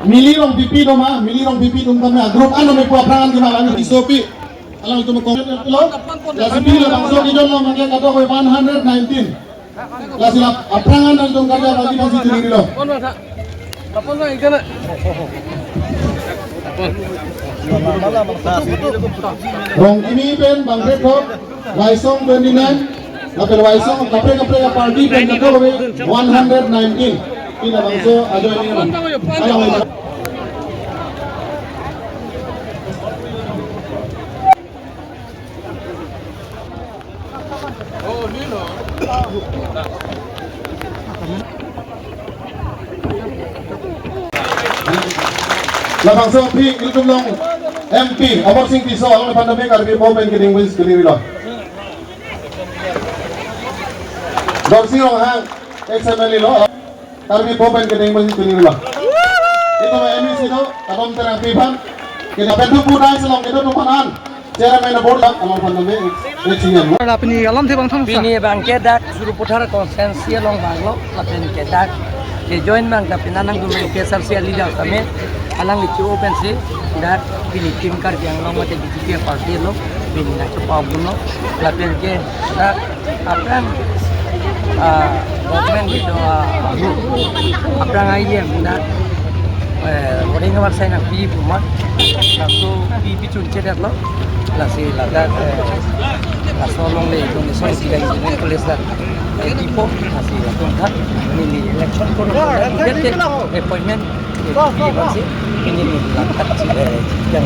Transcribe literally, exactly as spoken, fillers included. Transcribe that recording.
Mili Rongpipi doma, Mili Rongpipi atum tame a-group an tame pu aphrang an kena alang Tisopi. Alanglitum kong lo. Lasi pini labangso kejun lo mangke kadokave one hundred nineteen. Lasi la aphrang an nangtum karja bagi pasi chuniri lo. Rongkimi pen bangkethom, Waisong twenty nine, lapen Waisong kaprek kaprek a-party pen kadokave one hundred nineteen. Pini labangso ajoine. Alang Labangso aphi ilitum along M P Amarsing Tisso alangphan tame Karbi Po pen keding bus keding lo. Dorsing Ronghang, ex M L A lo. Karbi Po pen keding bus keding lo. Itum M A C do, Kadom Terangpi aphan. Kita bentuk budai selong kita tumpanan. Chairman board dak alangphan tame, ex M L A. Pini alam the bang thang sa. Pini bangke dak Sarupathar constituency along banglo, lapen ke dak ke join bang, tapi nanang dulu ke sar sia leader kami, alang itu open si, dak pini tim Karbi Anglong mate B J P party lo, pini nak cepat buno, lapen ke dak aphrang, ah, government itu, ah, aphrang I M dak, eh, boarding house saya nak pi puma, laso pi pi chun chedat lo, lasi ladak, eh, laso along le, donation sida engineering college dak, eh, tipo, lasi latum thak, neli election kono, appointment, eh, pi pasi, neli ladak si, eh, yang